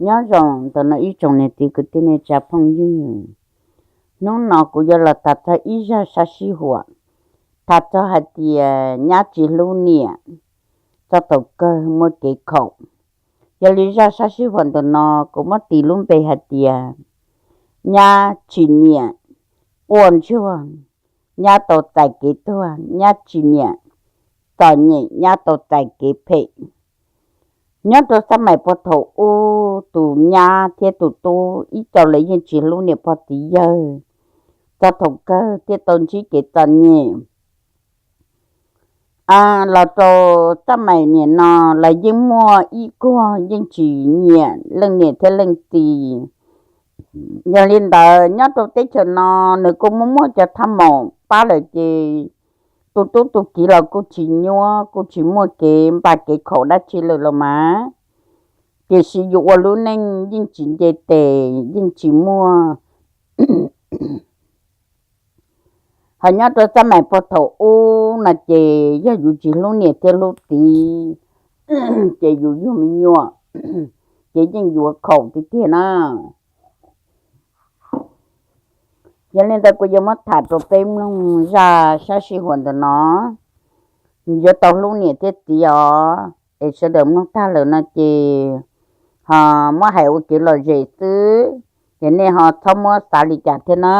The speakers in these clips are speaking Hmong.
Nyob zoo ntawm no ib tsoom niam txiv kwv tij neej tsa phooj ywg, hnub no kuv yuav los tham txog ib zaj sab sib huam, tham txog hais tias nyab tsis hlub niam, txog thaum kawg muaj kev khaum. Yog li zaj sab sib huam ntawm no kuv muab tis lub npe hais tias nyab tsis nyiam quaj ntsuag, nyab tau txais kev tuag, nyab tsis nyiam txom nyem, nyab tau txais kev phem. Nyob rau xab mais puag thaum ub, tus nyab thiab tus tub ib co lawv yeej tsis hlub niam pog txiv yawg, txog thaum kawg thiaj tau ntsib kev txom nyem. Los rau xab mais nim no, lawv yeej muaj ib kuag yeej tsis nyiam leej niam thiab leej txiv. Yog li ntawd nyob rau teb chaws no, nws kuj muaj muaj cov thaj maum pab lawm ces tus tub tus kiv los kuj tsis nyuab, kuj tsis muaj kev npam kev khaum dab tsi lawm los mas. Tiam sis yus ua lub neej yeej tsis nce tes, yeej tsis muaj. Ho nyob rau xab mais puag thaum ub no ces yog yus tsis hlub niam thiab hlub txiv, ces yus yug me nyuam ces yeej yuav khaum tiag tiag na. Yog li ntawd kuv yuav muab tham rau peb mloog zaj sab sij huam ntawm no, yuav tau hlub niam thiab txiv os. Es sawv daws mloog tag lawm no ces ho muab hais ua kev lom zem xwb, ces nej ho txhob muab xav li cas thiab na.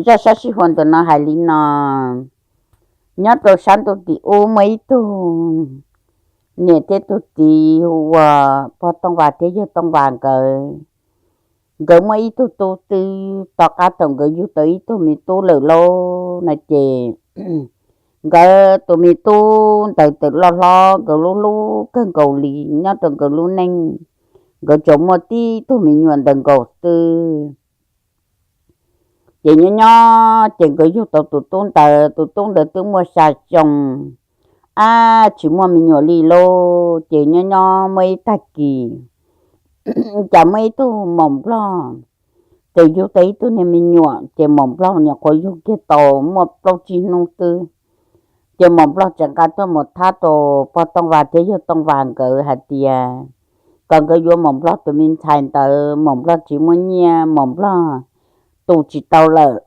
Zaj sab sij huam ntawm no hais li no: nyob rau sab ntuj tim ub muaj ib tug niam thiab tug txiv hu ua pog Tooj Vas thiab yawg Tooj Vas nkawd. Nkawd muaj ib tug tub xwb, tom qab thaum nkawd yug tau ib tug me tub lawm lauj no ces nkawd tus me tub ntawd txawm loj hlob, nkawd hlub hlub kawg nkaus li. Nyob rau nkawd lub neej, nkawd tsuas muaj tib tug me nyuam ntawd nkaus xwb. Ces nyob nyob ces nkawd yug tau tus tub ntawd, tus tub ntawd twb muaj xya xyoo, ab tsis muaj me nyuam li lauj. Ces nyob nyob muaj ib tag kis, cas muaj ib tug maum nplog txawm yug tau ib tug niag me nyuam. Ces maum nplog nyuam qhuav yug kiag tau muaj plaub tsib hnub xwb, ces maum nplog tseem nqa tuaj mus thab rau pog Tooj Vas thiab yawg Tooj Vas nkawd hais tias kom nkawd yuav maum nplog tus me ntxhais ntawd, maum nplog tsis muaj nyiaj, maum nplog tu tsis tau lawm.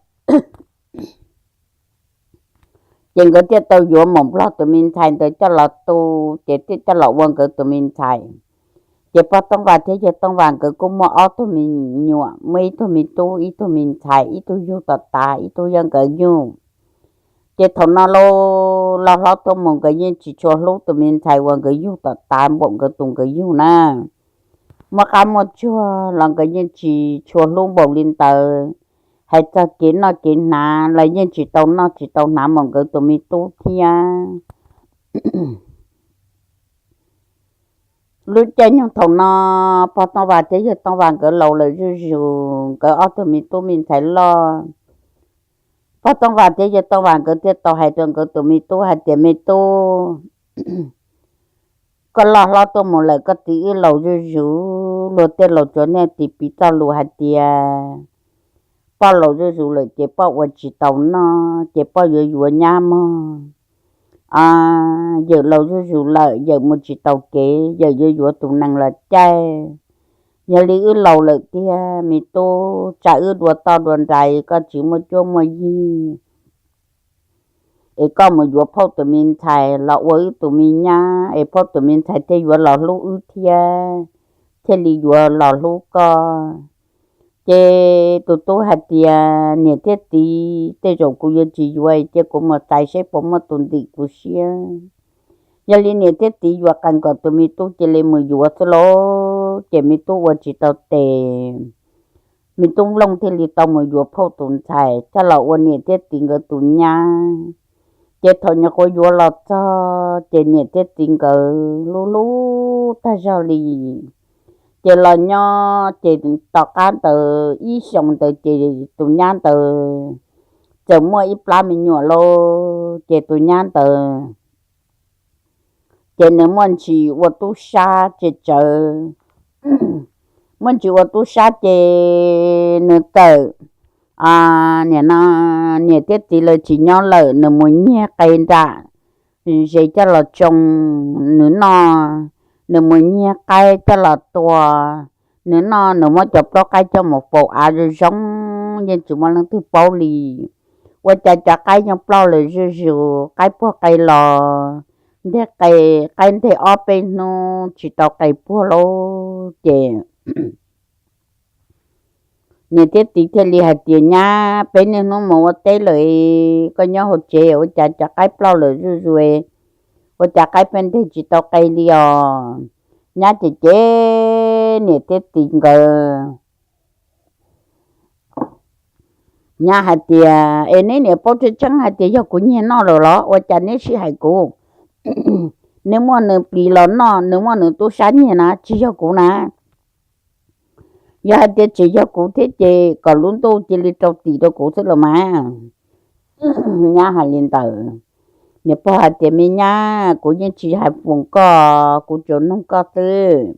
Ces nkawd thiaj tau yuav maum nplog tus me ntxhais ntawd coj los tu, ces thiaj coj los ua nkawd tus me ntxhais. Ces pog Tooj Vas thiab yawg Tooj Vas nkawd kuj muaj ob tug me nyuam, muaj ib tug me tub, ib tug me ntxhais, ib tug yug tom tav, ib tug yog nkawd yug. Ces thaum no los hlob tuaj mus nkawd yeej tsis tshua hlub tus me ntxhais uas nkawd yug tom tav npaum nkawd tus nkawd yug na. Muaj qab muaj tsuag los nkawd yeej tsis tshua hlub npaum li ntawd. Hais txog kev noj kev hnav los yeej tsis tau noj tsis tau hnav npaum nkawd tus me tub thiab. Lub caij nyoog thaum no, pog Tooj Vas thiab yawg Tooj Vas nkawd laus lawm zuj zus, nkawd ob tug me tub me ntxhais loj. Pog Tooj Vas thiab yawg Tooj Vas nkawd thiaj tau hais rau nkawd tus me tub hais tias, me tub, koj loj hlob tuaj mus lawm, koj txiv wb laus zuj zus, luag tej laus tsuas niaj tis piv txoj lus hais tias poj laus zuj zus lawm ces poj ua tsis tau noj, ces poj yuav yuav nyab mog. Yawm laus zuj zus lawm, yawm mus tsis tau kev, yawm yuav yuav tus nees los caij. Yog li wb laus lawm tiag me tub, tsam wb dua toj dua ntais, koj tsis muaj cuab muaj yig, es koj mus yuav phauj tus me ntxhais los ua wb tus me nyab, es phauj tus me ntxhais thiaj yuav los hlub wb thiab, thiaj li yuav los hlub koj. Ces tus tub hais tias, niam thiab txiv, tej zaum kuv yuav tsis yuav, cia kuv mus xaiv seb puas muaj tus ntim kuv siab. Yog li niam thiab txiv yuav qee kom tus me tub cia li mus yuav xwb lauj. Ces me tub ua tsis tau tes, me tub Nplooj thiaj li tau mus yuav phauj tus ntxhais coj los ua niam thiab txiv nkawd tus nyab. Ces thaum nyuam qhuav yuav los txog ces niam thiab txiv nkawd hlub hlub tag zog li. Ces los nyob ces tom qab ntawd ib xyoos ntawd ces tus nyab ntawd txawm muaj ib plab me nyuam lauj. Ces tus nyab ntawd ces nws muaj ntsis ua tub sab tseg tsawv, muaj ntsis ua tub sab ces nws txawm, niam no, niam thiab txiv lawv tsis nyob lawm, nws mus nyiag qe nram zes coj los tsoo, nws noj, nws mus nyiag qaib coj los tua, nws noj nws muab cov plaub qaib coj mus faus av zoo zoo, yeej tsis muaj leej twg paub li. Ua cas cov qaib yeej ploj lawm zuj zus, qaib puag qe los nteg qe, qaib nteg ob peb hnub tsis tau qe puag lauj. Ces niam thiab txiv thiaj li hais tias, Nyab, peb niaj hnub mus ua teb lawm, koj nyob hauv tsev ua cas cov qaib ploj lawm zuj zus, ua cas qaib pheej nteg tsis tau qe li os? Nyab ces cem niam thiab txiv nkawd. Nyab hais tias, Es neb niam paub tseeb tseeb hais tias yog kuv nyiag noj lawm los ua cas neb sib hais kuv? Neb muaj nws plis los noj, nws muaj nws tub sab nyiag na, tsis yog kuv na. Yog hais tias tsis yog kuv thiab ces kom lub ntuj cia li rau tim rau kuv xwb los mas. Nyab hais li ntawd, niam pog hais tias, Me nyab, kuv yeej tsis hais foom koj, kuv tsuas nug koj xwb.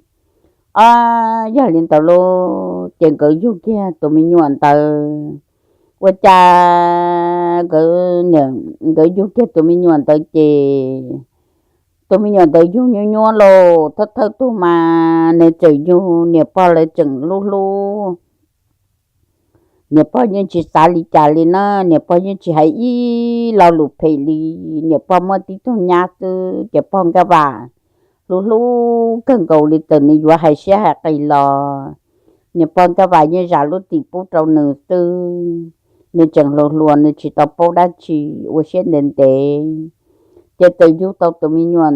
Ob, yog li ntawd lauj, ces nkawd yug kiag tus me nyuam ntawd. Ua cas nkawd, nkawd yug kiag tus me nyuam ntawd ces tus me nyuam ntawd yug nyuab nyuab lauj, thawj thawj tug mas nws tseem yug, niam pog lawv tseem hlub hlub. Niam pog yeej tsis xav li cas li na, niam pog yeej tsis hais ib lo lus phem li. Niam pog muaj tib tug nyab xwb ces pog Nkaj Vam hlub hlub kawg nkaus li, txawm nws yuav hais siab hais qis los niam pog Nkaj Vam yeej zam lub txim pub rau nws xwb. Nws tseem hluas hluas, nws tsis tau paub dab tsi, ua siab ntev ntev. Ces txawm yug tau tus me nyuam,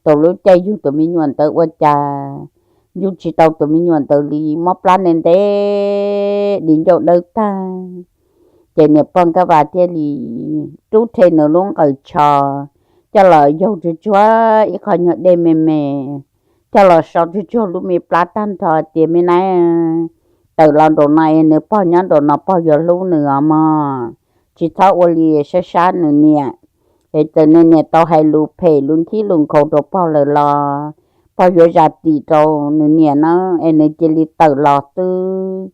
tau lub caij yug tus me nyuam ntawd ua cas yug tsis tau tus me nyuam ntawd li, mob plab ntev ntev di ncauj dawb tag. Ces niam pog Nkaj Vam thiaj li rub rhe nws lub nqaws tsho coj los yaug tsuag tsuag ib qho nyuag dej me me, coj los so tsuag tsuag lub me plab tag nrho tias, Me nab, tawm los nraum no es nws pog nyob nraum no, pog yuav hlub nws os mog. Tsis txhob ua li sab sab nws niam, es txawm nws niam tau hais lus phem lus nkhib lus nkhaus rau pog lawm los pog yuav zam txim rau nws niam na, es nws cia li tawm los xwb.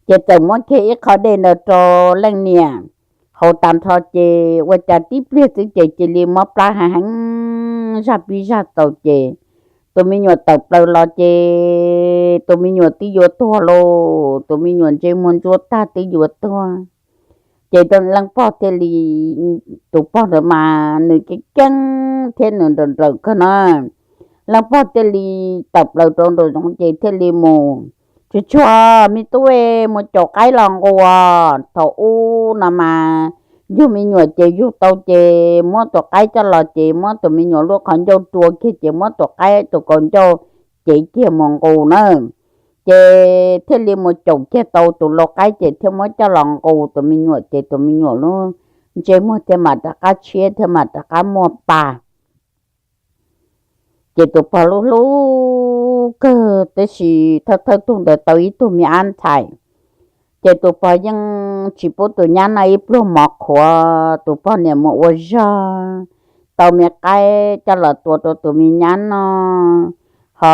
Ces txawm muab kiag ib qho dej ntawd rau leej niam haus tag nrho ces ua cas tib pliag xwb ces cia li mob plab heev heev, zaj pib zaj txaus ces tus me nyuam tawm plaws los ces tus me nyuam twb yuav tuag lauj, tus me nyuam ntsej muag ntsuab tag twb yuav tuag. Ces leej pog thiaj li, tus pog ntawd mas nws keeb keeb thiab nws nrawm nrawm kawg na. Leej pog thiaj li tawm plaws rau nraum zoov ces thiaj li mus tsuag tsuag, Me tub, mus caum qaib los nqus. Thaum ub no mas yug me nyuam ces yug tau ces muab tus qaib coj los ces muab tus me nyuam lub qhov ncauj rua kiag ces muab tus qaib tus kaus ncauj cev kiag mus nqus na. Ces thiaj li mus caum kiag tau tus lau qaib ces thiaj muab coj los nqus tus me nyuam ces tus me nyuam lub ntsej muag thiaj mam rov qab tshiab thiaj mam rov qab muaj pa. Ces tus pog hlub hlub kawg tab sis thawj thawj tug ntawd tau ib tug me ab ntxhais. Ces tus pog yeej tsis pub tus nyab noj ib pluag mov qhuav, tus pog niam mus ua zog tau me qaib coj los tua rau tus me nyab noj. Ho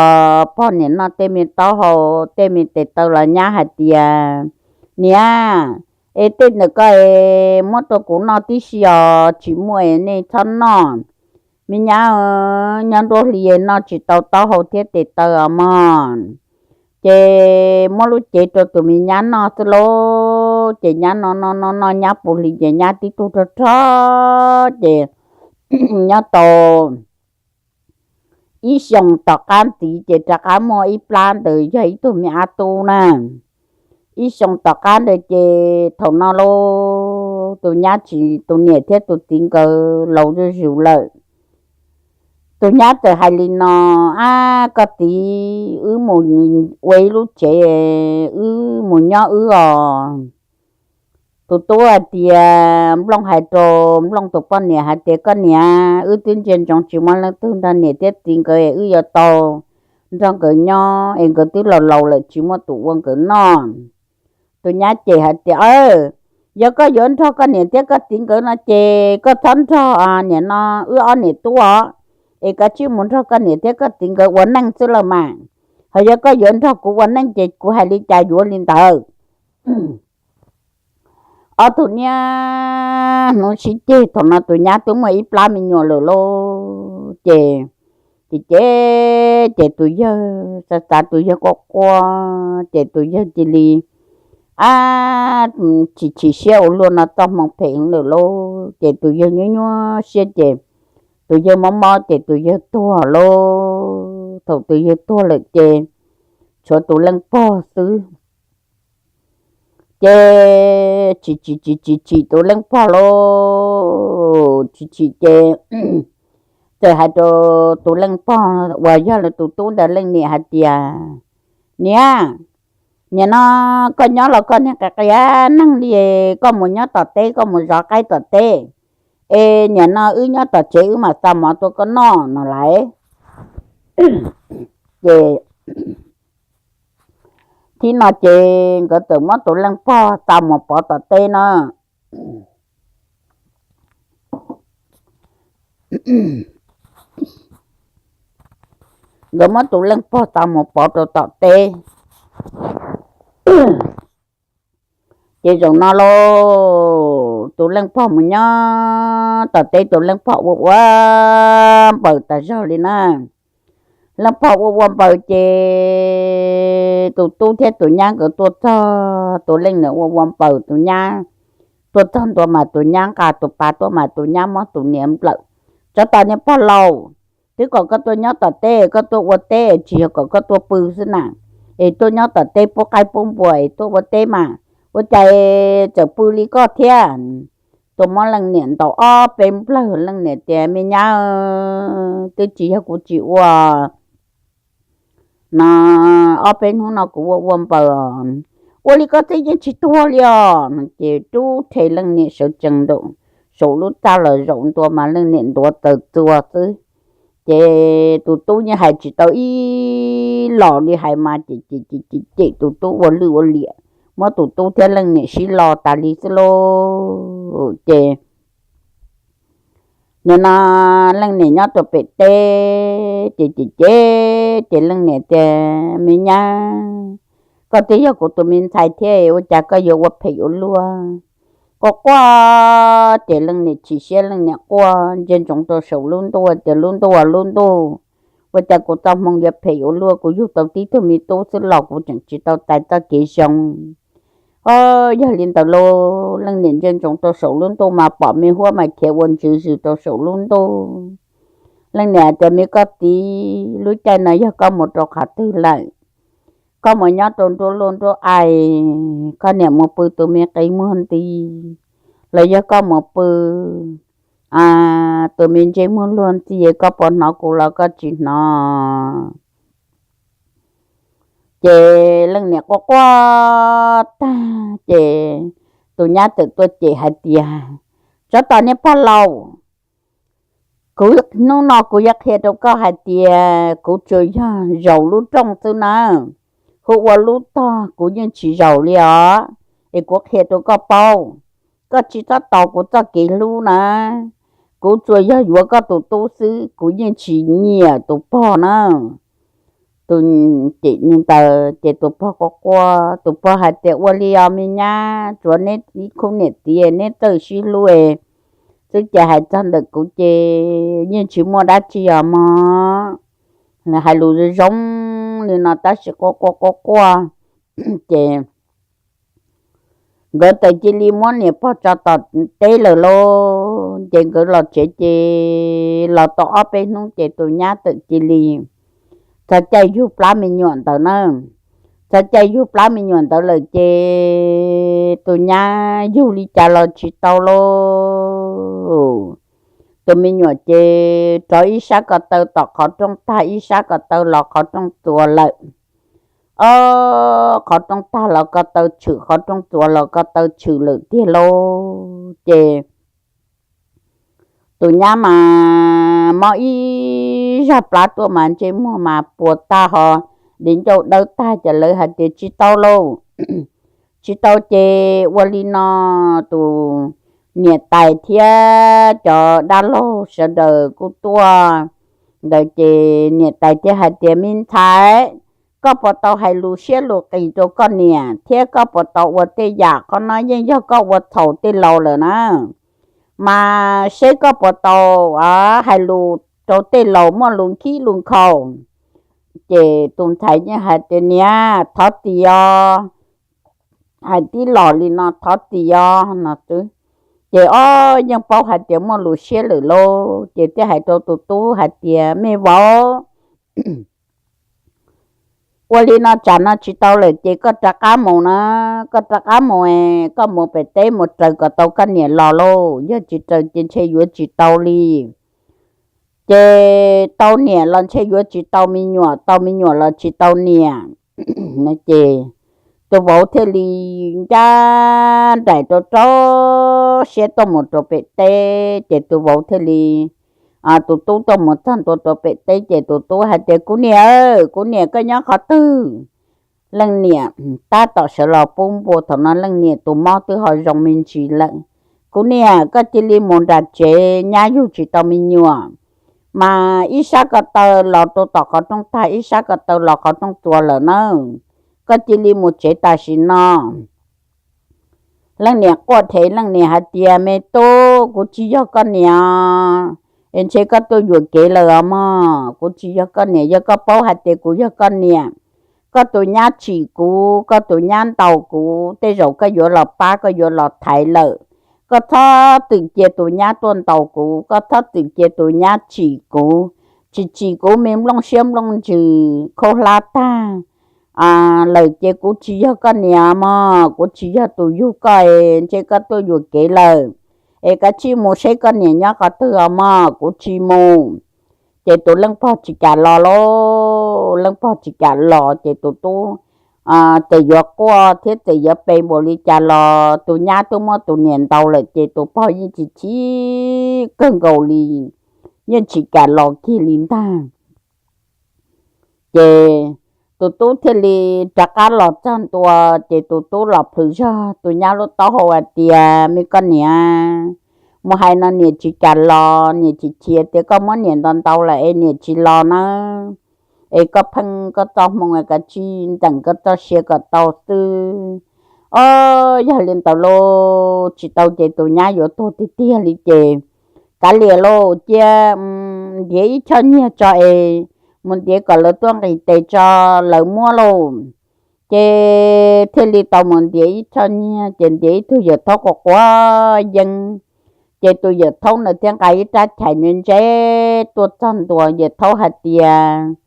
pog niam noj tej me taub hau tej me tes taw los nyab hais tias, Niam, es tej ntawm ko es muab rau kuv noj tib si os, tsis muaj es nej txhob noj. Me nyab, nyob nruab hli noj tsis tau taub hau thiab tes taw os mog. Ces muab lub cev rau tus me nyab noj xwb lauj. Ces nyab noj noj noj noj nyab puv hli ces nyab tib tug rog rog ces nyob tau ib xyoos tom qab ntxiv ces rov qab muaj ib plab ntawd yog ib tug me ab tub na. Ib xyoos tom qab ntawd ces thaum no lauj, tus nyab tsis, tus niam thiab tus txiv nkawd laus zuj zus lawm. Tus nyab txawm hais li no, Ab koj txiv, wb mus ua ib lub tsev, wb mus nyob wb os. Tus tub hais tias, Nplooj hais rau Nplooj tus poj niam hais tias, Koj niam, wb twb ntsia ntsoov tsis muaj leej twg nrog niam thiab txiv nkawd es wb yuav tau nrog nkawd nyob es nkawd twb laus laus lawm tsis muaj tus ua nkawd noj. Tus nyab ces hais tias, Yog koj yuav nrog koj niam thiab koj txiv nkawd no ces koj txhob nrog niam no, wb ob niam tub os, es koj cia mus nrog koj niam thiab koj txiv nkawd ua neej xwb lauj mas. Ho yog koj yuav nrog kuv ua neej ces kuv hais li cas yuav li ntawd. ob tug niaj hnub sib ceg. Thaum no tus nyab twb muaj ib plab me nyuam lawm lauj. Ces, ces, ces, ces tus yawg xav xav tus yawg quaj quaj ces tus yawg cia li, ab, chim chim siab ua luaj no txoj hmoo phem heev lawm lauj. Ces tus yawg nyuaj nyuaj siab ces tus yawg mob mob ces tus yawg tuag lauj. Thaum tus yawg tuag lawm ces tshuav tus leej pog xwb. Ces chim chim chim chim chim tus leej pog lauj, chim chim ces txawm hais rau tus leej pog uas yog tus tub ntawd leej niam hais tias, niam, nim no koj nyob los koj niag qias qias neeg li, koj mus nyob tom teb, koj mus zov qaib tom teb es nim no wb nyob tom tsev wb mam xa mov rau koj noj no lauj. Ces thib no ces nkawd txawm muab tus leej pog xa mus pov tom teb no. Nkawd muab tus leej pog xa mus pov rau tom teb. Ces zaum no lauj, tus leej pog mus nyob tom teb, tus leej pog ua ua npaws tas zog li na. Leej pog ua ua npaws ces tus tub thiab tus nyab nkawd tuaj txog, tus leej niam ua ua npaws, tus nyab tuaj txog ntua mas tus nyab nqa tus pas tuaj mas tus nyab muab tus niam nplawm. Tsob tos niag pog laus, twb kom koj tuaj nyob tom teb, koj tuaj ua teb, tsis yog kom koj tuaj pw xwb na. Es tuaj nyob tom teb pub qaib pub npua es tuaj ua teb mas ua cas txawm pw li koj thiab. Tuaj muab leej niam ntaus ob peb nplawg, leej niam tias, me nyab, twb tsis yog kuv tsis ua no, ob peb hnub no kuv ua ua npaws, ua li koj teb yeej tsis tuag li os. Ces rub rhe leej niam sawv tsees nraum saum lub txaj los zaum ntua mas leej niam ntuav taws txuas xwb. Ces tus tub yeej hais tsis tau ib los li, hais mas ces cem cem cem tus tub ua lwj ua liam, muab tus tub thiab leej niam sib lo tas li xwb lauj. Ces nim no leej niam nyob rau pem teb ces cem cem ces leej niam tias, me nyab, koj twb yog kuv tus me ntxhais thiab ua cas koj yuav ua phem ua luaj? Quaj quaj ces leej niam chim siab, leej niam quaj ntsia ntsoov rau saum lub ntuj tias, lub ntuj aw lub ntuj, ua cas kuv txoj hmoo yuav phem ua luaj, kuv yug tau tib tug me tub xwb los kuv tseem tsis tau txais txoj kev zoo. Yog li ntawd lauj, leej niam ntsia ntsoov rau saum lub ntuj mas pom me huab mas khiav ua ntswv zws rau saum lub ntuj. Leej niam tias, me koj txiv, lub caij no yog koj mus rau qhov twg lawm? Koj mus nyob rau nruab luaj nruab ai, koj niam mus pw tus me qe muag nti, los yog koj mus pw tus me ntsej muag luag ntxhi, koj puas hnov kuv los koj tsis hnov? Ces leej niam quaj quaj tag ces tus nyab txawm tuaj cem hais tias, tsob tos niag pog laus, kuv hnub no kuv yuav qhia rau koj hais tias kuv tsuas yog zaum lub rooj xwb nawb, hu ua lub tog kuv yeej tsis zaum li os. Es kuv qhia rau koj paub, koj tsis txhob tos kuv txoj kev hlub na, kuv tsuas yog yuav koj tus tub xwb, kuv yeej tsis nyiam tus pog na. Tus cem li ntawd ces tus pog quaj quaj, tus pog hais tias, ua li os me nyab, tsuav neb ib khub niam txiv neb txawj sib hlub xwb ces hais txog ntawm kuv ces yeej tsis muaj dab tsi os mog. Hais lus zoo zoo li no tab sis quaj quaj quaj quaj ces nkawd txawm cia li muab niam pog tso tom teb lawm lauj. Ces nkawd los tsev ces los tau ob peb hnub ces tus nyab txawm cia li txog caij yug plab me nyuam ntawd na. Txog caij yug plab me nyuam ntawd lawm ces tus nyab yug li cas los tsis tau lauj. Tus me nyuam ces rov ib sab ko taw tom qhov rooj tag, ib sab ko taw los qhov rooj txuas lawm. Ob, qhov rooj tag los ko taw tshwm, qhov rooj txuas los ko taw tshwm lawm tiag lauj. Ces tus nyab mas mob ib zaj plab tuaj mas ntsej muag mas puas tag ho, di ncauj dawb tag ces lawv hais tias tsis tau lauj. Tsis tau ces ua li no, tus niam tais thiab cov dab laug sawv daws kuj tuaj ntawd ces niam tais thiaj hais tias, me ntxhais, koj puas tau hais lus siab lus qis rau koj niam thiab koj puas tau ua tej yam, qhov no yeej yog koj ua txhaum tej laus lawm na. Mas seb koj puas tau hais lus rau tej laus muaj lus khib lus nkhaus. Ces tus ntxhais yeej hais tias, niam, thov txim os, hais tib los li no thov txim os no xwb. Ces ob yeej paub hais tias muaj lus siab lawm lauj, ces thiaj hais rau tus tub hais tias, me vauv, ua li no tsam no tsis tau lawm ces koj rov qab mus na, koj rov qab mus, koj mus pem teb mus raws kom tau koj niam los lauj, yog tsis raws ces ntshe yuav tsis tau li. Ces tau niam los ntshe yuav tsis tau me nyuam, tau me nyuam los tsis tau niam. Ces tus vauv thiaj li ncaj nraim rau rau siab tuaj mus rau pem teb, ces tus vauv thiaj li, tus tub tuaj mus txog ntua rau pem teb ces tus tub hais tias, kuv niam, kuv niam, koj nyob qhov twg? Leej niam tab tom sawv los pub npua, thaum no leej niam tus mob twb ho zoo me ntsis lawm. Kuv niam, koj cia li mus nram tsev, nyab yug tsis tau me nyuam, mas ib sab ko taw los rau tom qhov rooj tag, ib sab ko taw los qhov rooj txuas lawm na. Koj cia li mus tsev tam sim no. Leej niam quaj dhev, leej niam hais tias, me tub, kuv tsis yog koj niam, es ntshe koj tuaj yuam kev lawm os mog. Kuv tsis yog koj niam, yog koj paub hais tias kuv yog koj niam, koj tus nyab tsim kuv, koj tus nyab ntaus kuv, tej zaum koj yuav los pab, koj yuav los thaiv lawm. Koj txhob txwm cia tus nyab tuaj ntaus kuv, koj txhob txwm cia tus nyab tsim kuv, tsis tsim kuv me nplooj siab nplooj ntsws khaub hlab tag lawm ces kuv tsis yog koj niam mog, kuv tsis yog tus yug koj, ntshe koj tuaj yuam kev lawm. Es kav tsij mus seb koj niam nyob qhov twg os mog, kuv tsis mus. Ces tus leej pog tsis kam los lauj, leej pog tsis kam los ces tus tub txawm yuav quaj thiab txawm yuav pe npaum li cas los tus nyab twb muab tus niam ntaus lawm ces tus pog yeej chim chim kawg nkaus li, yeej tsis kam los kiag li ntag. Ces tus tub thiaj li rov qab los txog ntua, ces tus tub los plhws zog tus nyab lub taub hau hais tias, me koj niam, mus hais no niam tsis kam los, niam chim chim tias koj muab niam ntaus ntaus lawm es niam tsis los nawb. Es koj pheej koj txoj hmoo, kav tsij ntxeem koj txoj sia kom tau xwb. Ob, yog li ntawd lauj, tsis tau ces tus nyab yuav tuag tiag tiag li ces kav liam lauj, cia ntiav ib choj nyiaj tso es mus ntiav kom lawv tuaj nqis tes tso, lawv muab lauj. Ces thiaj li tau mus ntiav ib choj nyiaj, ces ntiav ib tug yawm thaub quav quav yeeb. Ces tus yawm thaub ntawd thiaj nqa ib rab chais ntse ntse tuaj txog ntua. Yawm thaub hais tias,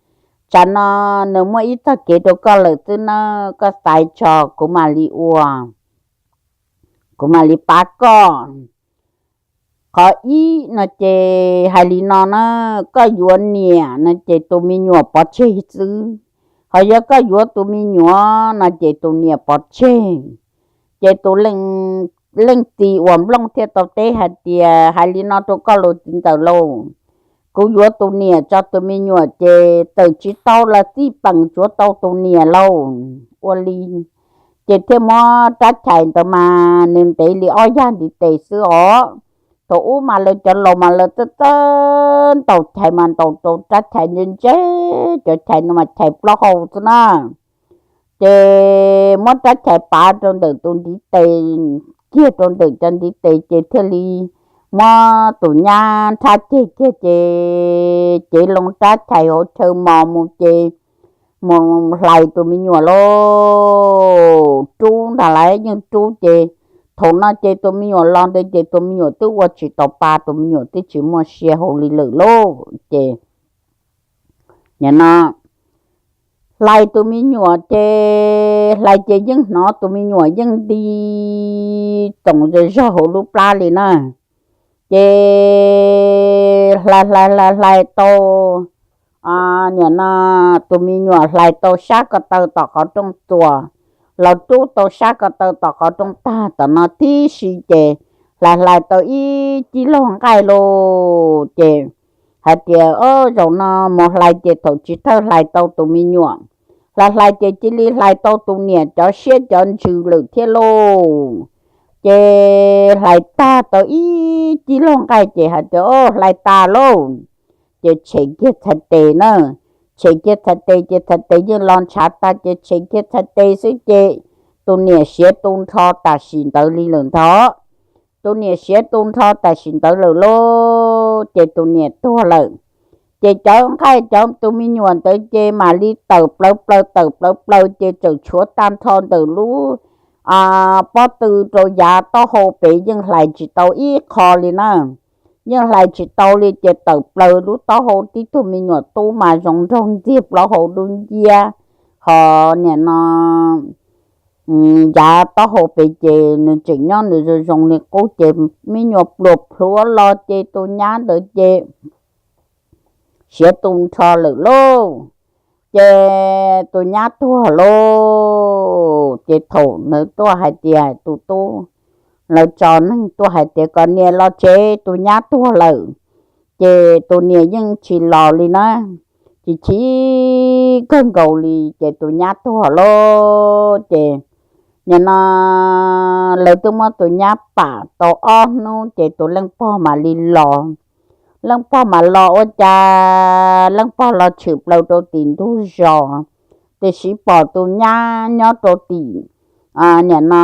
tsam no nws muaj ib txoj kev rau koj lawm xwb na, koj xaiv tso kuv mam li ua, kuv mam li pab koj. Qhov ib no ces hais li no na, koj yuav niam no ces tus me nyuam pov tseg xwb, ho yog koj yuav tus me nyuam no ces tus niam pov tseg. Ces tus leej txiv uas nplooj thiaj tau teb hais tias, hais li no rau koj lus txiv ntxawm lauj, kuv yuav tus niam tso tus me nyuam ces txawm tsis tau los txij peem tsuav tau tus niam lauj. Ua li ces thiaj muab rab chais ntawd mas nws ntev li ob yag ntiv tes xwb os. Thaum ub mas lawv cov laus mas lawv txawj txawj ntaus chais mas ntaus rau rab chais ntse ntse, cov chais no mas chais plaub hau xwb na. Ces muab rab chais pav rau ntawm tus ntiv tes, kiag rau ntawm cov ntiv tes ces thiaj li muab tus nyab nrhab ceg kiag ces cev loo rab chais hauv chaw mos mus ces mus hlais tus me nyuam lauj. Rub ntag lauj, yeej rub ces thaum no ces tus me nyuam los ntawd ces tus me nyuam twb ua tsis tau pa, tus me nyuam twb tsis muaj sia hauv li lawm lauj. Ces nim no hlais tus me nyuam ces hlais ces yeej hnov tus me nyuam yeej nti txoom zog zog hauv lub plab li na. Ces hlais hlais hlais hlais tau, nim no tus me nyuam hlais tau sab ko taw tom qhov rooj txuas, los rub tau sab ko taw tom qhov rooj tag tom no tib si ces hlais hlais tau ib cig laug nqaij lauj. Ces hais tias, o, zaum no mus hlais ces thaum chiv thawj hlais tau tus me nyuam, hlais hlais ces cia li hlais tau tus niam cov siab cov ntsws lawm thiab lauj. Ces hlais tag tau ib cig laug nqaij ces hais tias, o, hlais tas lauj. Ces tshem kiag txhais tes na, tshem kiag txhais tes ces txhais tes yeej los ntshav tag ces tshem kiag txhais tes xwb ces tus niam siav tu nrho tam sim ntawd li lawm ntag. Tus niam siav tu nrho tam sim ntawd lawm lauj ces tus niam tuag lawm. Ces cov nqaij cov tus me nyuam ntawd ces mam li tawm plaws plaws tawm plaws plaws ces txawm tshuav tag nrho ntawm lub pob tw rau yav taub hau pem yeej hlais tsis tau ib qho li na. Yeej hlais tsis tau li ces tawm plaws lub taub hau tib tug me nyuam tub mas zoo nraug ntxiag plaub hau dub nciab, ho nim no yav taub hau pem ces nws tseem nyob nws zoo zoo li qub ces me nyuam pluas plhuav los ces tus nyab ntawd ces siav tu nrho lawm lauj. Ces tus nyab tuag lauj ces thaum ntawd tuaj hais tias tus tub, lawv tso neeg tuaj hais tias kom niam los tsev, tus nyab tuag lawm. Ces tus niam yeej tsis los li na, chim chim kawg nkaus li ces tus nyab tuag lauj ces nim no lawv twb muab tus nyab pam tau ob hnub ces tus leej pog mam li los. Leej pog mam los ua cas leej pog los tshwm plaws rau tim ntug zos, tiam sis pom tus nyab nyob rau tim nim no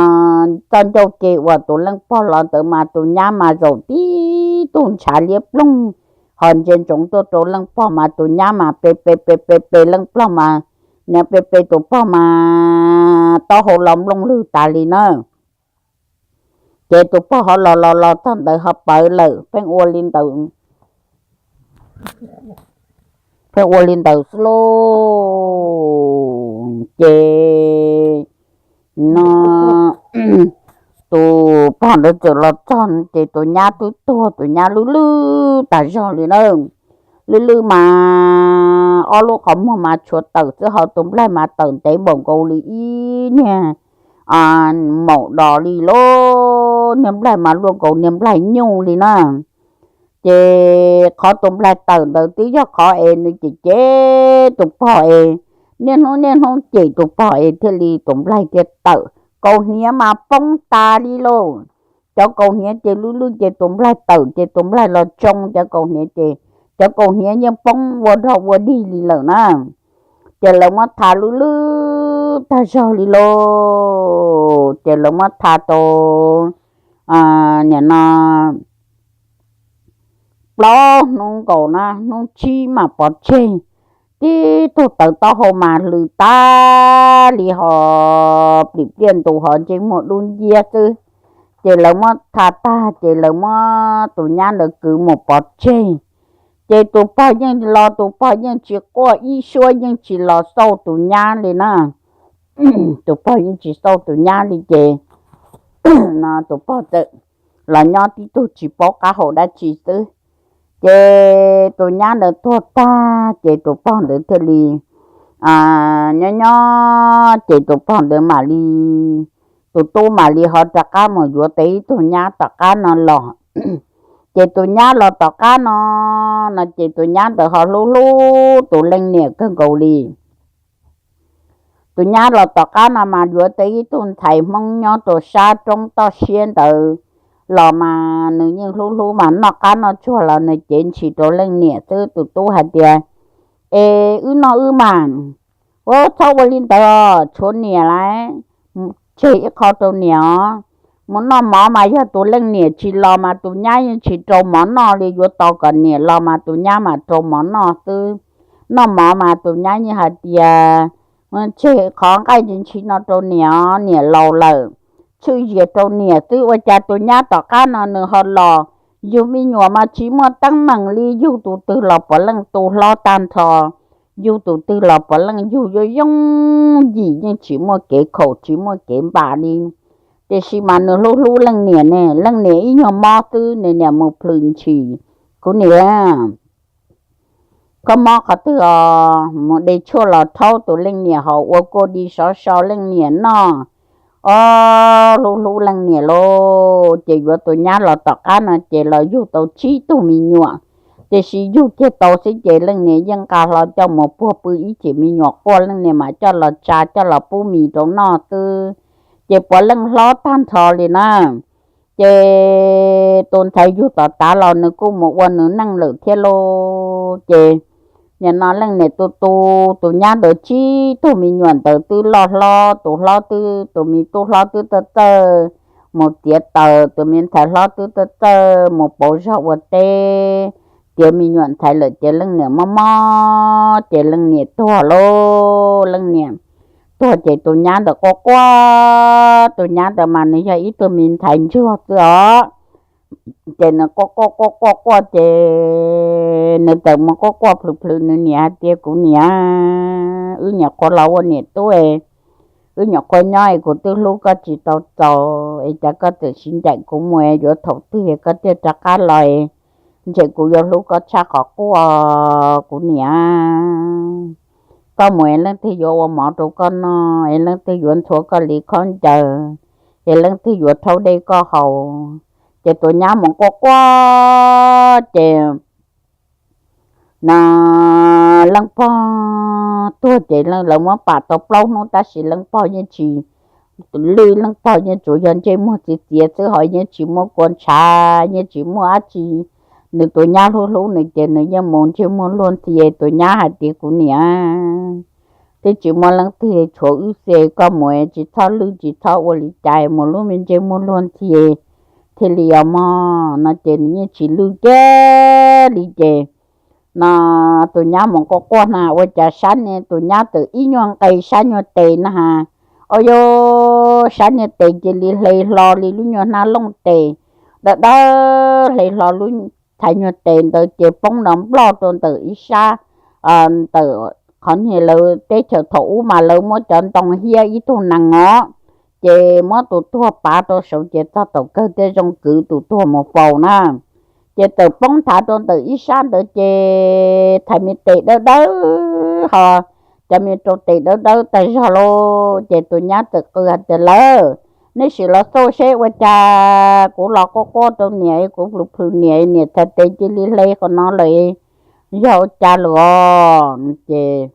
txoj ncauj ke uas tus leej pog los ntawd mas tus nyab mas zaum tib tug ntshav liab ploog, ho ntsia ntsoov tuaj rau leej pog mas tus nyab mas pe pe pe pe pe leej pog mas, nim pe pe tus pog mas taub hau los nplooj lwg tas li na. Ces tus pog ho los los los txog ntawd ho pawv lawm, pheej ua li ntawd, pheej ua li ntawd xwb lauj. Ces no tus pog ntawd txawm los txog ces tus nyab twb tuag, tus nyab lwj lwj tas zog li na. Lwj lwj mas ob lub qhov muag mas tshuav tawm xwb, ho tus nplaig mas tawm ntev npaum nkaus li ib niag maum dos li lauj, niag nplaig mas luaj nkaus niag nplaig nyuj li na. Ces qhov tus nplaig tawm ntawd twb yog qhov es nws cem cem tus pog es, niaj hnub niaj hnub cem tus pog es thiaj li tus nplaig thiaj tawm. Kaus hniav mas poob tas li lauj. Cov kaus hniav ces lwj lwj ces tus nplaig tawm ces tus nplaig los tsoo cov kaus hniav ces cov kaus hniav yeej poob ua dog ua dig li lawm na. Ces lawv muab tha lwj lwj tag zog li lauj. Ces lawv muab tha tau nim no plaub hnub nkaus na, hnub tsib mam pov tseg. Tib tug tawv taub hau mas hlws tag li, ho plim pliaj ntus ho ntsej muag dub nciab xwb. Ces lawv muab tha tag ces lawv muab tus nyab ntawd kwv mus pov tseg. Ces tus pog yeej los, tus pog yeej tsis quaj ib suab, yeej tsis los xauj tus nyab li na. Tus pog yeej tsis xauj tus nyab li ces no tus pog txawm los nyob tib tug tsis paub qab hau dab tsi xwb. Ces tus nyab ntawd tuag tag ces tus pog ntawd thiaj li nyob nyob ces tus pog ntawd mam li, tus tub mam li ho rov qab mus yuav tau ib tug nyab tom qab no los. Ces tus nyab los tom qab no, no ces tus nyab ntawd ho hlub hlub tus leej niam kawg nkaus li. Tus nyab los tom qab no mas yuav tau ib tug ntxhais Hmoob nyob rau sab roob toj siab ntawd los mas nws yeej hlub hlub mas noj qab noj tsuag los nws cev ntshis rau leej niam xwb. Tus tub hais tias, es wb noj wb mas, ua txhob ua li ntawd, tshuav niam lawm, tseg ib qho rau niam os. Mus noj mov mas yog tus leej niam tsis los mas tus nyab yeej tsis rau mov noj li, yuav tos kom niam los mas tus nyab mam rau mov noj xwb. Noj mov mas tus nyab yeej hais tias, tseg qhov nqaij ntsis ntshis no rau niam os, niam laus lawm, tshwj zias rau niam xwb. Ua cas tus nyab tom qab no nws ho los yug me nyuam mas tsis muaj teeb meem li, yug tus twg los puav leej tu hlob tag nrho, yug tus twg los puav leej yug yooj yooj yim, yeej tsis muaj kev khaum tsis muaj kev npam li. Tiam sis mas nws hlub hlub leej niam ne, leej niam ib nyuag mob xwb nws niam mus plhws ntshis, kuv niam, koj mob qhov twg os? Mus de tshuaj los rhaub tus leej niam haus, ua kua dis sov so leej niam noj. Ob, hlub hlub leej niam lauj. Ces yuav tus nyab los tom qab no ces los yug tau tsib tug me nyuam. Tiam sis yug kiag tau xwb ces leej niam yeej nqa hlo coj mus puag pw ib chim me nyuam quaj leej niam mam coj los tsa coj los pub mis rau noj xwb. Ces puav leej hlob tag nrho li na. Ces tus ntxhais yug tom tav los nws kuj mus ua nws neej lawm thiab lauj. Ces Nim no leej niam tu tu tus nyab ntawd tsib tug me nyuam ntawd twb loj hlob, tus hlob twb, tus me tub hlob twb txawj txawj mus txiav taws, tus me ntxhais hlob twb txawj txawj mus pauv zog ua teb. Tiav me nyuam ntxhais lawm ces leej niam mob mob ces leej niam tuag lauj. Leej niam tuag ces tus nyab ntawd quaj quaj, tus nyab ntawd mas nws yog ib tug me ntxhais ntsuag xwb os. Ces nws quaj quaj quaj quaj quaj ces nws txawm mus quaj quaj plhws plhws nws niam hais tias, Kuv niam, wb nyuam qhuav los ua niam tub, wb nyuam qhuav nyob es kuv twb hlub koj tsis tau txaus es cas koj txawm siv ncaim kuv mus, yuav thaum twg koj thiaj rov qab los? Ntshe kuv yuav hlub koj tshaj qhov quaj, kuv niam. Koj mus es leej twg yuav ua mov rau koj noj, es leej twg yuav ntxhua koj li khaub ncaws, es leej twg yuav rhaub dej koj haus? Ces tus nyab mus quaj quaj ces no leej pog tuag ces lawv muab pam tau plaub hnub tab sis leej pog yeej tsis lwj, leej pog yeej tsuas yog ntsej muag txiv txiav xwb ho yeej tsis muaj kua ntshav, yeej tsis muaj dab tsi. Nws tus nyab hlub hlub nws ces nws yeej mus ntsej muag luag ntxhi. Tus nyab hais tias, Kuv niam, twb tsis muaj leej twg tshuav wb xwb, koj mus tsis txhob lwj tsis txhob ua li cas, mus lub me ntsej muag luag ntxhi thiaj li os mog. No ces nws yeej tsis lwj kiag li ces no tus nyab mus quaj quaj na ua cas sab niag, tus nyab txawm ib nyuag nqe sab nyuag tes na has, o yog sab nyuag tes cia li hle hlo li lub nyuag hnab looj tes dawb dawb, hle hlo lub ntxhais nyuag tes ntawd ces poob nrov nploj rau ntawm ib sab, ntawm qhov niag lawv teb chaws thaum ub mas lawv muab cov ntoo hiab ib tug nees os, ces muab tus tuag pav rau saud ces txog thaum kawg thiaj zoo kwv tus tuag mus faus na. Ces txawm poob nthav rau ntawm ib sab ntawd ces thais me tes dawb dawb ho, cov me rau tes dawb dawb tag zog lauj. Ces tus nyab txawm qw hais tias, Lawv, nej sim los xauj seb ua cas kuv los quaj quaj rau niam, kuv plhws plhws niam, niam thais tes cia li hle qhov no lawm, yog ua cas lawm os? Ces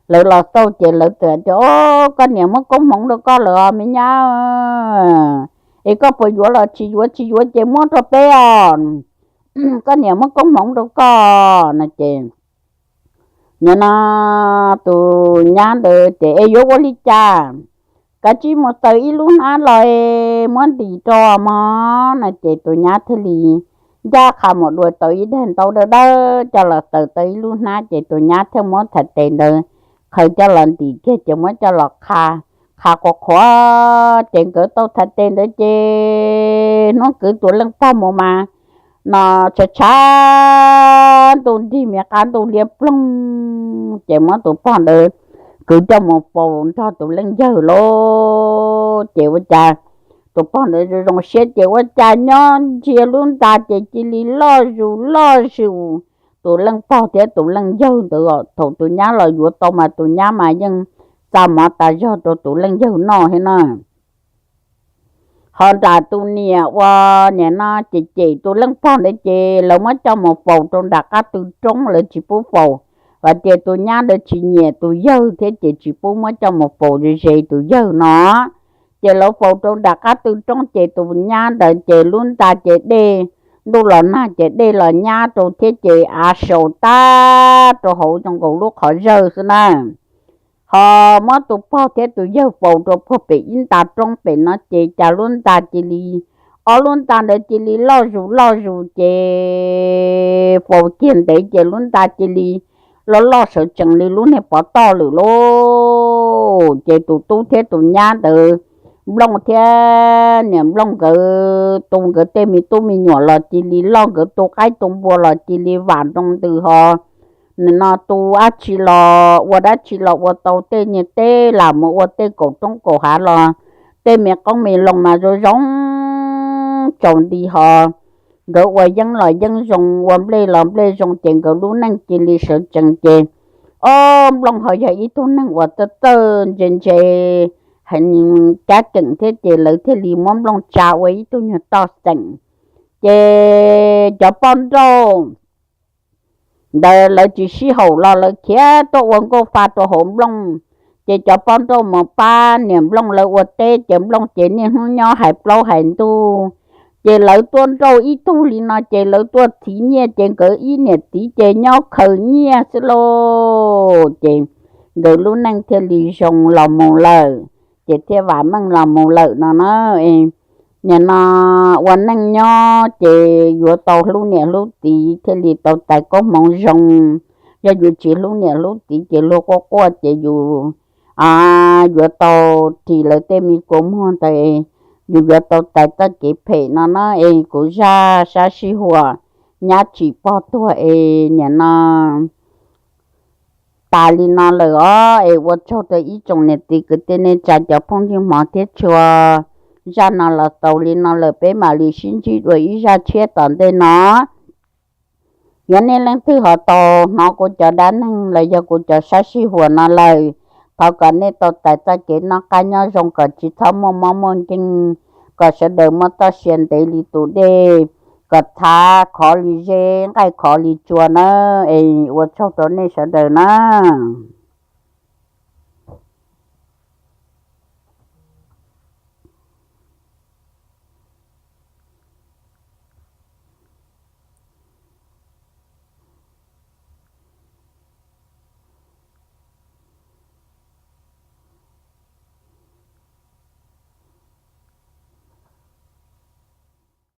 lawv los xauj ces lawv txawm tias, O, koj niam muab koob hmoov rau koj lawm os me nyab, es koj puas yuav los tsis yuav? Tsis yuav ces muab rau peb os, koj niam muab koob hmoov rau koj no ces nim no tus nyab ntawd ces, Es yuav ua li cas? Kav tsij mus taws ib lub hnab los muab ntim rau mog no ces tus nyab thiaj li ncaj qha mus dua tau ib daim ntaub dawb dawb coj los taws tau ib lub hnab ces tus nyab thiaj muab thais tes ntawd qhawv coj los ntim kiag ces muab coj los qha, qha qhuav qhuav ces nkawd tau thais tes ntawd ces hnub kwv tus leej pog mus mas no tshav tshav ntuj nrig me qab ntuj liab ploog ces muab tus pog ntawd kwv coj mus faus nrog tus leej yawg lauj. Ces ua cas tus pog ntawd zoo zoo siab ces ua cas nyob ntsia lub nta ces cia li loj zus loj zus. Tus leej pog thiab tus leej yawg ntawd thaum tus nyab los yuav tau mas tus nyab mas yeej txa mov tas zog rau tus leej yawg noj thiab na. Ho nram tus niam ua niam no ces cem tus leej pog ntawd ces lawv muab coj mus faus rau nram qab tw roob, lawv tsis pub faus. Hais tias tus nyab ntawd tsis nyiam tus yawg thiab ces tsis pub muab coj mus faus ze ze tus yawg no. Ces lawv faus rau nram qab tw roob ces tus nyab ntawd ces lub nta ces dej, ntuj los nag ces dej los nyab rau thiab ces av saus tag rau hauv zoo nkaus lub qhov zawj xwb na. Ho muab tus pog thiab tus yawg faus rau puag pem ib nta roob pem no ces cas lub nta cia li, ob lub nta ntawd cia li loj zus loj zus ces faus kiag ntev ces lub nta cia li loj loj sawv tsees li lub niag pov toj lawm lauj. Ces tus tub thiab tus nyab ntawd, Nplooj thiab niam Nplooj nkawd tu nkawd tej me tub me nyuam los cia li loj, nkawd tu qaib tu npua los cia li vam nroo ntws ho nim no tu dab tsi los ua dab tsi los ua tau tej niag teb lam mus ua tej kaum roob kaum hav los tej me qoob me loo mas zoo zoo tsaus nti ho nkawd ua yeeb los yeeb zoo, ua nplej los nplej zoo ces nkawd lub neej cia li sawv tsees ces ob Nplooj ho yog ib tug neeg uas txawj txawj ntse ntse, cab keem thiab ces lawv thiaj li muab Nplooj tsa ua ib tug nyuag toj xeem. Ces cov poj nrauj ntawd lawv tsis sib haum los lawv khiav tuaj ua nkauj fa rau hauv Nplooj. Ces cov poj nrauj mus pab niam Nplooj lawv ua teb ces Nplooj ces niaj hnub nyob hais plaub hais ntug, Ces lawv tuaj nrauj ib tug li no ces lawv tuaj thov nyiaj ces nkawd ib niam txiv ces nyob khaws nyiaj xwb lauj. Ces nkawd lub neej thiaj li zoo los mus lawm, ces thiaj vam meej los mus lawm no na. Nim no ua neej nyob ces yuav tau hlub niam hlub txiv thiaj li tau tais koob hmoov zoo. Yog yus tsis hlub niam hlub txiv ces luag quaj quaj ces yus yuav tau ris lawv tej me kua muag ntawd, yus yuav tau tais txoj kev phem no na. Es kuv zaj sab sij huam nyab tsim pog tuag es nim no tas li no lawm os. Es ua tsaug rau ib tsoom niam txiv kwv tij neej tsa cov phooj ywg hmov thiab tshua. Zaj no los tau li no lawm, peb mam li sib ntsib dua ib zaj tshiab tom ntej no. Yog nej leej twg ho tau hnov kuv cov dab neeg los yog kuv cov sab sij huam no lawm, thov kom nej tau tais txoj kev noj qab nyob zoo kom tsis txhob muaj mob muaj nkeeg, kom sawv daws muaj txoj sia ntev li tus dej, kom txhav khov li zeb, nqaij khov li tsua nawb. Es ua tsaug rau nej sawv daws nawb.